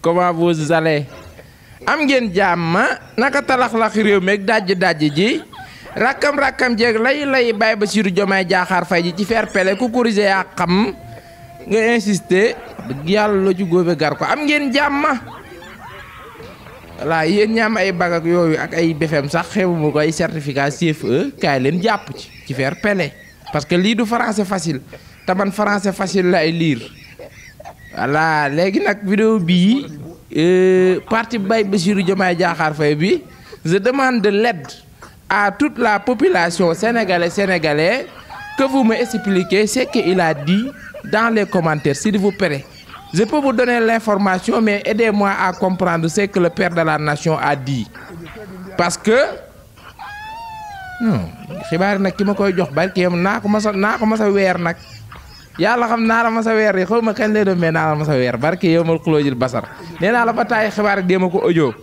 comment vous allez am ngeen jàmm naka talax-lax réew meeg dajji ji rakam jeeg lay Baye Bassirou Diomaye Diakhar Faye ji ci fair play ku corriger yaa xam nga insister dëgg yàlla loo ci góobe gar ko am ngeen jàmm voilà yéen ñaam ay bag ak yooyu ak ay BFM sax xewuma ko ay certificat CFE kaay leen jàpp ci fair play parce que lii du français facile te man français facile la ay lire voilà léegi nag vidéo bii parti Baye Bassirou Diomaye Diakhar Faye bi je demande de l'aide à toute la population sénégalaise que vous me expliquez ce qu'il a dit dans les commentaires s'il vous plaît. Je peux vous donner l'information mais aidez-moi à comprendre ce que le père de la nation a dit parce que non xibaar nag ki ma koy jox barke yam naa ko mas a weer nag yàlla xam naa la mas a weer yi xaw ma kañ lay doon mais naa la mas a weer barke yow mal xulóojil basar nee naa la ba taay xibaar yi déema ko audio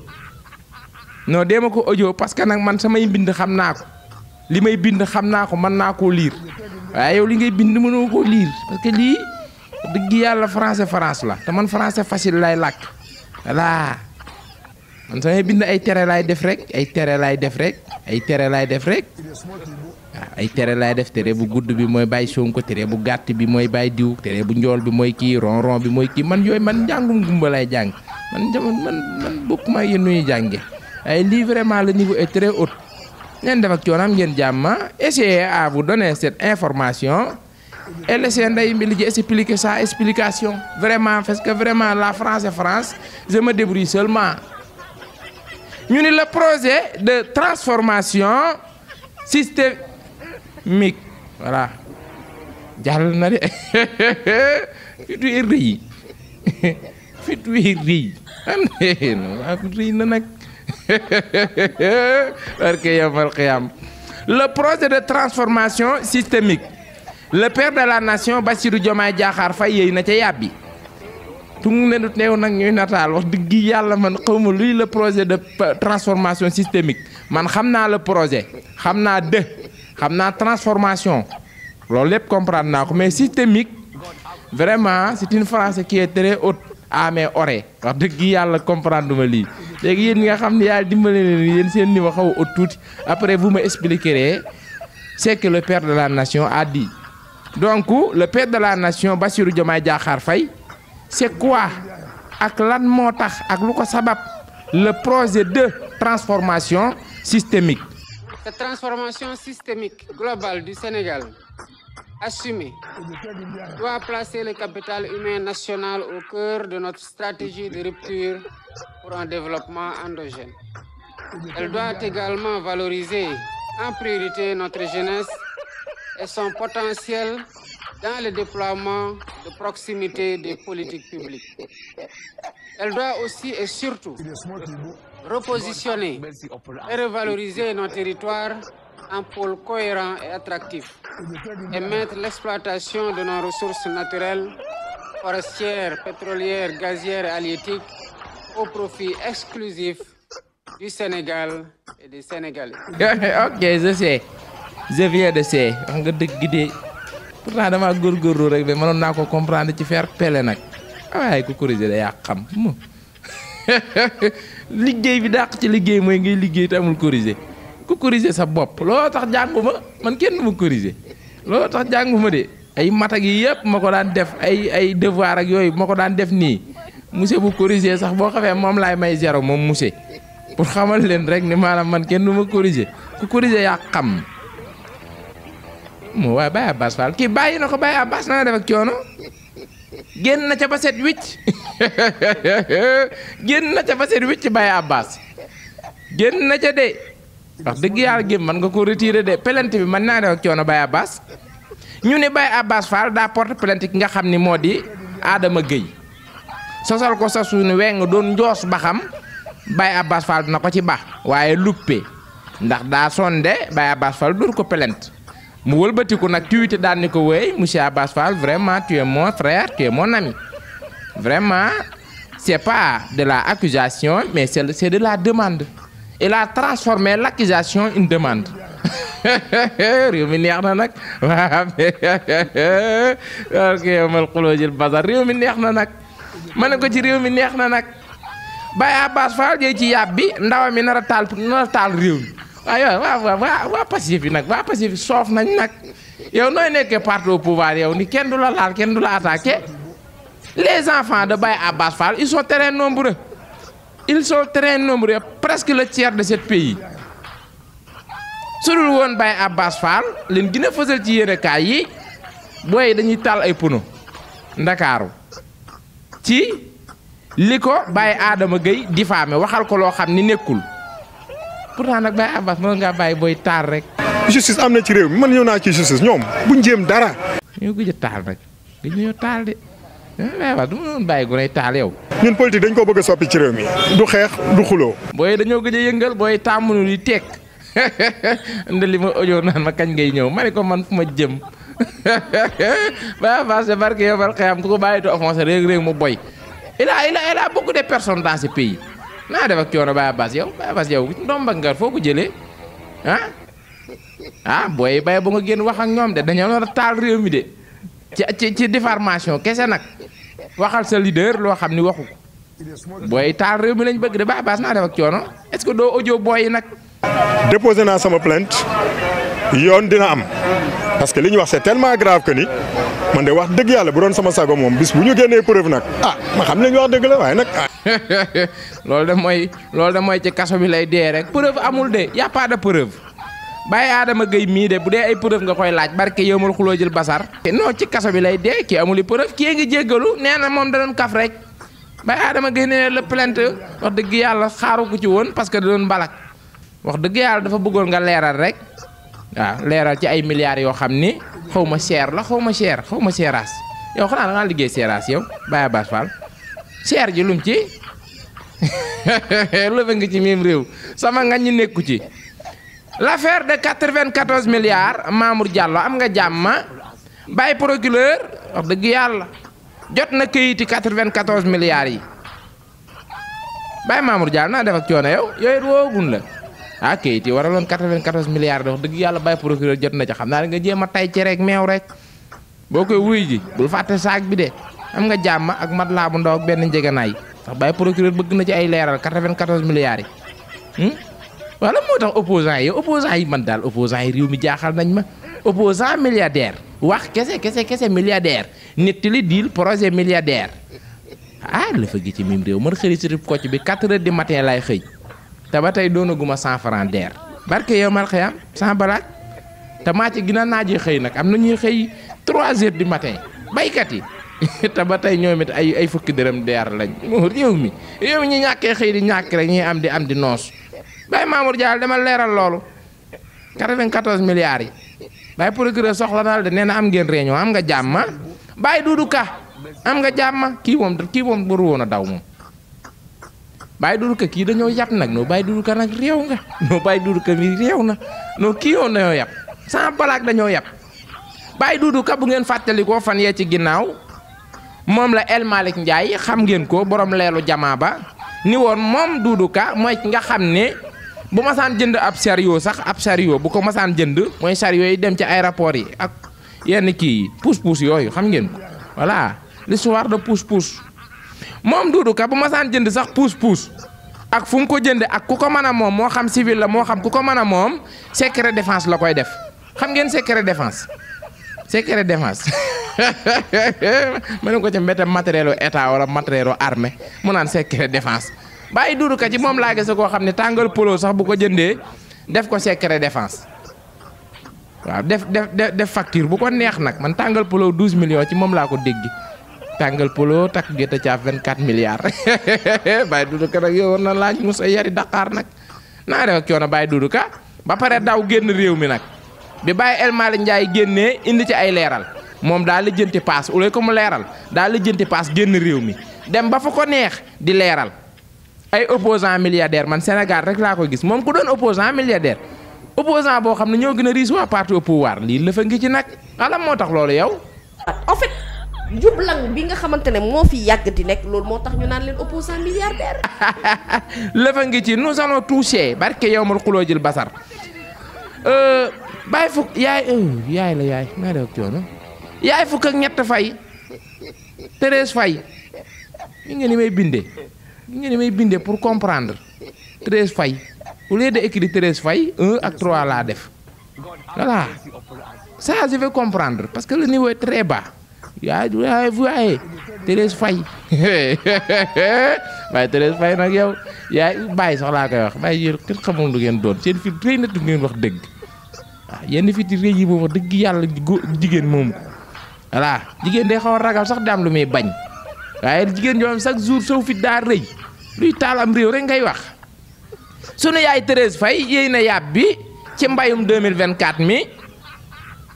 non déema ko audio parce que nag man samay bind xam naa ko li may bind xam naa ko mën naa koo lire waaye yow li ngay bind mënoo koo lire parce que lii dëgg yàlla français France la te man français facile lay làkk voilà man samay bind ay tere laay def rek ay tere laay def rek waaw ay tere laay def tere bu gudd bi mooy bàyyi Sonko tere bu gàtt bi mooy bàyyi diw tere bu njool bi mooy kii ron bi mooy kii man yooyu man njàngum gumba lay jàng man bokkuma yéen ñuy jànge ay lii vraiment le niveau est très haut ngeen def ak coonam ngeen jàmm essayez à vous donner cette information et laissez Ndeye Mbile ji expliquer sa explication vraiment parce que vraiment la France est France je me débrouille seulement ñu ni le projet de transformation systémique voilà jàll na de fit wi rëy fit wi rëy rëy na nag le projet de transformation systémique le père de la nation Bassirou Diomaye Diakhar Faye yéy na ca yàbbi tungu ne du neew nag ñuy nataal wax dëgg yàlla man xawma luy le projet de transformation systémique man xam naa le projet xam naa transformation loolu lépp comprendre naa ko mais systémique vraiment c'est une phrase qui est très haute à mes oreilles wax dëgg yàlla comprendre ma lii léegi yéen ñi nga xam ne yàlla dimbale leen yéen seen niveau xaw a haut tuuti après vous me expliquerez ce que le père de la nation a dit donc le père de la nation Bassirou Diomaye Diakhar Faye c'est quoi ak lan moo tax ak lu ko sabab le projet de transformation systémique. Cette transformation systémique globale du Sénégal assumée doit placer le capital humain national au cœur de notre stratégie de rupture pour un développement endogène. Elle doit également valoriser en priorité notre jeunesse et son potentiel dans le déploiement de proximité des politiques publiques. Elle doit aussi et surtout repositionner et revaloriser nos territoires en pôle cohérent et attractif et mettre l'exploitation de nos ressources naturelles, forestières, pétrolières, gazières et halieutiques au profit exclusif du Sénégal et des Sénégalais. Ok, je sais. Je viens de sais. Nga dëgg de pourtant dama góorgóorlu rek de mënoon naa ko comprendre ci faire pele nag waaye ku corriger da yaa xam liggéey bi dàq ci liggéey mooy ngay liggéey te amul corriger ku corriger sa bopp looloo tax jànguma man kenn du ma corriger looloo tax jànguma de ay matag yi yëpp ma ko daan def ay devoir ak yooyu ma ko daan def nii monsieur bu corriger sax boo xamee moom laay may zéro moom monsieur pour xamal leen rek ni maanaam man kenn du ma corriger ku corriger yaa xam moo waaye Baye Abbas Fall kii bàyyi na ko Baye Abbas na nga def ak coono génn na ca ba set wicc génn na ca ba set wicc Baye Abbas génn na ca de wax dëgg yàlla gém man nga ko retirer de plainte bi man naa def ak coono Baye Abbas ñu ne Baye Abbas Fall daa porte plainte ki nga xam ni moo di Adama Gueye sosal ko sa suñu weng doon njoos ba xam Baye Abbas Fall dina ko ci baax waaye luppe ndax daa sonde Baye Abbas Fall dur ko plainte mu wëlbatiku nag tuuti daan ni ko wéy monsieur Abbas Fall vraiment tu es mon frère tu es mon ami vraiment c'est pas de la accusation mais c'est de la demande. Il a transformé l'accusation en demande. réew mi neex na nag waaw ok mal xuloojil basar réew mi neex na nag ma ne ko ci réew mi neex na nag Baye Abass Fall jëy ci yàb bi ndaw mi nar a taal réew mi waaw waa Pastef yi nag waa Pastef yi soof nañ nag yow nooy nekkee parti au pouvoir yow ni kenn du la laal kenn du la attaqué les enfants de Baye Abass Fall ils sont très nombreux presque le tiers de ce pays su dul woon Baye Abass Fall leen gën a fësal ci yéenekaay yi booy dañuy taal ay pono Ndakaaru ci li ko Baye Adama Gueye diffamé waxal ko loo xam ni nekkul pourtant nag Baye Abass mën ngaa bàyyi booy taal rek. justice am na ci réew mi man ñëw naa ci justice ñoom buñ jéem dara. ñoo gëj a taal nag gëj ñoo taal de Baye Abass du ma doon bàyyi gu nay taal yow. ñun politique dañ ko bëgg a soppi ci réew mi du xeex du xuloo. booy dañoo gëj a yëngal booy tàmmuñu di teg nda li ma audio naan ma kañ ngay ñëw ma ne ko man fu ma jëm Baye Abass de barke yow barke am ku ko bàyyi to offensé réeg mu boy. il a beaucoup de personnes dans ce pays naa def ak coono Baye Abass yow ndomba nga foo ko jëlee booy bay ba nga génn wax ak ñoom de dañoo war a taal réew mi de ci diffamation kese nag waxal sa leader loo xam ni waxu ko booy taal réew mi lañ bëgg de Baye Abass naa def ak coono est-ce que doo audio booy yi nag. déposé naa sama plainte yoon dina am parce que li ñu wax c'est tellement grave que ni man de wax dëgg yàlla bu doon sama sago moom bis bu ñu génnee preuve nag ma xam ne ñu wax dëgg la waaye nag. loolu de mooy ci kaso bi lay dee rek preuve amul de y a pas de preuve Baye Adama Gueye mii de bu dee ay preuve nga koy laaj barke yow mal xuloo jël basar. non ci kaso bi lay dee kii amul preuve kii ngi jéggalu nee na moom da doon kaf rek Baye Adama Gueye nee la plainte wax dëgg yàlla xaaru ko ci woon parce que da doon mbalak wax dëgg yàlla dafa bëggoon nga leeral rek waaw leeral ci ay milliards yoo xam ni xaw ma cher la xaw ma seeraas yow xanaa da ngaa liggéey seeraas yow Baye Abass Fall cher ji lum ci lëfa ngi ci même réew sama nga ñu nekku ci l'affaire de 94 milliards Mamour Diallo am nga jàmma Baye procureur wax dëgg yàlla jot na këyiti 94 milliards yi Baye Mamour Diallo naa def ak coono yow yooyu woogun la kayit yi waraloon 94 milliards de wax dëgg yàlla Baye procureur jot na ca xam naa nga jéem a tay ci rek meew rek boo koy wuy ji bul fàtte saak bi de am nga jàmm ak mat laa bu ndaw ak benn njëganaay sax Baye procureur bëgg na ci ay leeral 94 milliards yi wala moo tax opposants yi man daal opposants yi réew mi jaaxal nañ ma opposant milliardaire wax kese milliardaire nit li diil projet milliardaire la fa gi ci mim réew man xëri sirib kocc bi 4 heures du matin lay xëy te ba tey doonaguma 100 francs d'air barke yow mal xëyam 100 balaak te maa ci gën a naajee xëy nag am na ñuy xëy 3 heures du matin baykat yi te ba tey ñoom it ay fukki dërëm d'air lañ réew mi ñi ñàkkee xëy di ñàkk rek ñi am di noos Baye Mamour Diallo dama leeral loolu 94 milliards yi Baye procureur soxla na de nee na am ngeen réunion am nga jàmm Baye Doudou Ka am nga jàmm kii moom waru woon a daw moom Baye Doudou Ka kii dañoo yàpp nag noo Baye Doudou Ka nag réew nga noo Baye Doudou Ka mi réew na noo kii woon dañoo yàpp sans balaak dañoo yàpp Baye Doudou Ka bu ngeen fàttali ko fan yee ci ginnaaw moom la El Malick Ndiaye xam ngeen ko borom leelu jamaa ba ni woon moom Doudou Ka mooy ki nga xam ne bu masaan jënd ab chariot bu ko masaan jënd mooy chariot yi dem ci aéroport yi ak yenn kii yi pousse-pousse yooyu xam ngeen ko voilà l'histoire de pousse-pousse moom Doudou Ka bu masaan jënd sax pousse-pousse ak fu mu ko jënd ak ku ko mën a moom moo xam civil la moo xam ku ko mën a moom secret défense la koy def xam ngeen secret défense ma ne ko ca mbete matériel état wala matériel armée mu naan secret défense Baye Doudou Ka ci moom laa gis koo xam ne tàngal polo sax bu ko jëndee def ko secret défense waaw def facture bu ko neex nag man tàngal polo 12 millions ci moom laa ko dégg tàngal polo takk gerte caaf 24 milliards Baye Doudou Ka nag yow war na laaj Moussa yari Dakar nag naa def ak coono Baye Doudou Ka ba pare daw génn réew mi nag bi Baye El Malick Ndiaye génnee indi ci ay leeral moom daal di jënti paas ulay ko mu leeral daal di jënti paas génn réew mi dem ba fa ko neex di leeral ay opposant milliardaire man Sénégal rek laa koy gis moom ku doon opposant milliardaire opposant boo xam ne ñoo gën a riche waa parti au pouvoir lii la fa ngi ci nag xalam moo tax loolu yow. en fait jublang bi nga xamante ne moo fi yàgg di nekk loolu moo tax ñu naan leen opposant milliardaire. la fa ngi ci nous allons toucher barke yow mal xuloo jël basar bàyyi fukk yaay la yaay naa def coono yaay fukk ak ñett fay Thérèse Faye li nga ni may bindee pour comprendre Thérèse Faye au lieu de écrire Thérèse Faye 1 ak 3 laa def voilà ça je vais comprendre parce que le niveau est très bas yaay voyez Thérèse Faye waaye Thérèse Faye nag yow yaay bàyyi sax laa koy wax bàyyi yéen kenn xamul lu ngeen doon seen fit rëy na du ngeen wax dëgg waaw yenn fit rëy yi moom wax dëgg yàlla jigéen moomu ko voilà jigéen day xaw a ragal sax daam lu muy bañ waaye jigéen ñoom chaque jour soo fit daa rëy luy taal am réew rek ngay wax sunu yaay Thérèse Faye yéey na yàb bi ci mbayum 2024 mi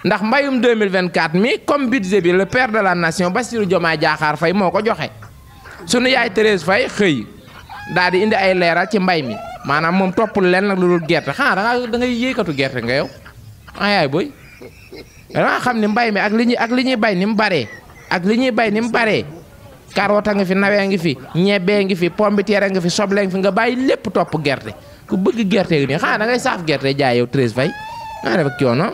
ndax mbayum 2024 mi comme budget bi le père de la nation Bassirou Diomaye Diakhar Faye moo ko joxe sunu yaay Thérèse Faye xëy daal di indi ay leeral ci mbay mi maanaam moom toppul leen nag lu dul gerte xanaa da ngay yéykatu gerte nga yow yaay booy danga xam ni mbay mi ak li ñuy bay ni mu baree carotte nga fi nawee ngi fi ñebee ngi fi pombiteer nga fi soble nga fi nga bàyyi lépp topp gerte ku bëgg gerte gi nii xanaa da ngay saaf gerte jaay yow Thérèse Faye naa def ak coono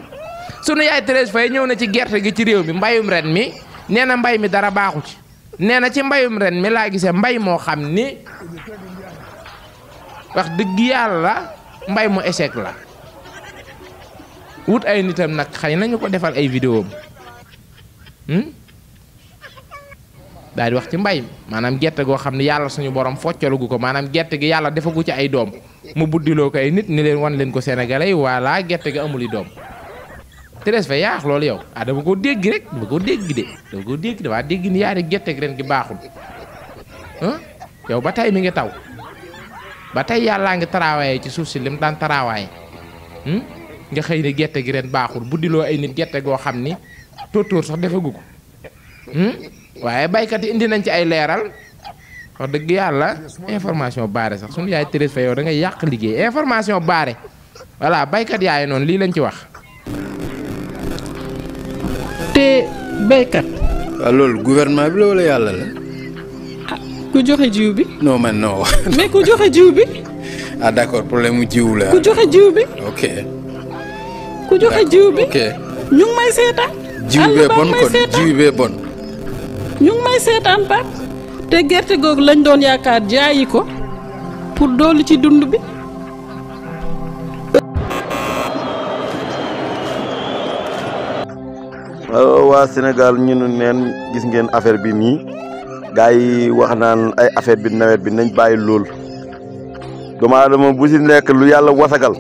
sunu yaay Thérèse Faye ñëw na ci gerte gi ci réew mi mbayum ren mi nee na mbay mi dara baaxu ci nee na ci mbayum ren mi laa gisee mbay moo xam ni wax dëgg yàlla mbay mu échec la wut ay nitam nag xëy nañu ko defal ay vidéo daal di wax ci mbay mi maanaam gerte goo xam ne yàlla suñu borom foccalugu ko maanaam gerte gi yàlla defagu ci ay doom mu buddiloo ko ay nit ni leen wan leen ko sénégalais yi voilà gerte gi amul i doom Thérèse Faye yaax loolu yow dama ko dégg rek waa dégg ni yaari gerte gi ren gi baaxul yow ba tey mi ngi taw ba tey yàllaa ngi travaillé ci suuf si lim daan travaillé nga xëy ne gerte gi ren baaxul buddiloo ay nit gerte goo xam ni tóotóor sax defagu ko waaye baykat yi indi nañ ci ay leeral wax dëgg yàlla information baare sax sunu yaay Thérèse Faye yow da ngay yàq liggéey information baare voilà baykat yaay noonu lii lañ ci wax. te baykat. waaw loolu gouvernement bi la wala yàlla la. ah ku joxe jiw bi. non man non. mais ku joxe jiw bi. ah d'accord problème mu jiw la. ku joxe jiw bi. ok. ku joxe jiw bi. ok ñu ngi may seetaan. jiw bee bon kon jiw bee bon. ñu ngi may seetaan Pape te gerte googu lañ doon yaakaar jaayi ko pour dolli ci dund bi. waa Sénégal ñunu neen gis ngeen affaire bi nii gars yi wax naan ay affaire bi nawet bi nañ bàyyi lool doomu aadama bu si nekk lu yàlla wasagal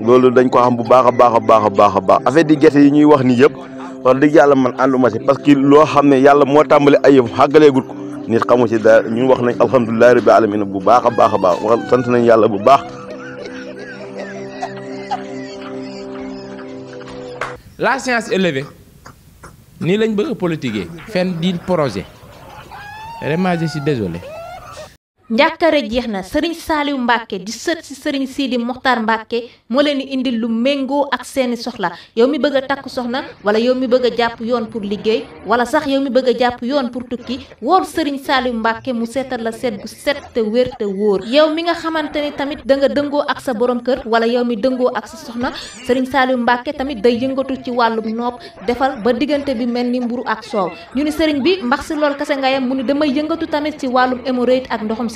loolu dañ ko xam bu baax a baax affaire di gerte yi ñuy wax nii yëpp wax dëgg yàlla man ànduma si parce que loo xam ne yàlla moo tàmbali ay yëf xàggaleegul ko nit xamu ci dara ñun wax nañ alhamdulilahi rabbi alamin bu baax a baax wax sant nañ yàlla bu baax. La science élevée nii lañ bëgg a politiquer fen di projet vraiment je suis désolé. njàkkare jeex na sëriñ Saaliw Mbàkke di sët si sëriñ Sidi Moxtaar Mbàkke moo leen di indil lu méngoo ak seeni soxla yow mi bëgg a takk soxna wala yow mi bëgg a jàpp yoon pour liggéey wala sax yow mi bëgg a jàpp yoon pour tukki woor sëriñ Saaliw Mbàkke mu seetal la seet bu set te wér te wóor yow mi nga xamante ni tamit da nga dëngoo ak sa borom kër wala yow mi dëngoo ak sa soxna sëriñ Saaliw Mbàkke tamit day yëngatu ci wàllum nopp defal ba diggante bi mel ni mburu ak soow ñu ni sëriñ bi mbax si lool kase nga yam mu ni damay yëngatu tamit ci wàllum hémorroïde ak ndoxum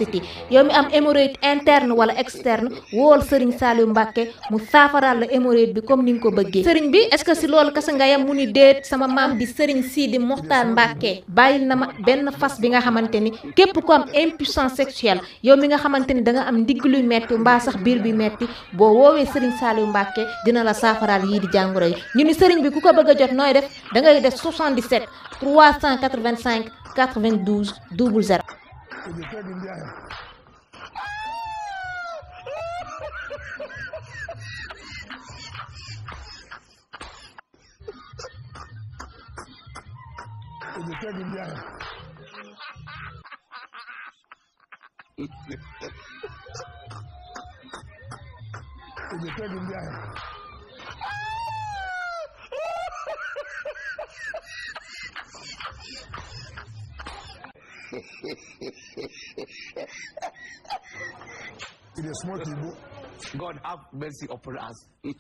yow mi am hémorroïde interne wala externe wool Serigne Saliou Mbacke mu saafaraal la hémorroïde bi comme ni nga ko bëggee Serigne bi est-ce que si loolu kese nga yam mu ni déet sama maam di Serigne Sidi Mokhtar Mbacke bàyyil na ma benn fas bi nga xamante ni képp ko am impuissance sexuelle yow mi nga xamante ni da nga am ndigg luy metti mbaa sax biir bi metti boo woowee Serigne Saliou Mbacke dina la saafaraal yii di jàngoro yi ñu ni Serigne bi ku ko bëgg a jot nooy def da ngay def 77 385 92 00. Il est smart, God have mercy upon us. It's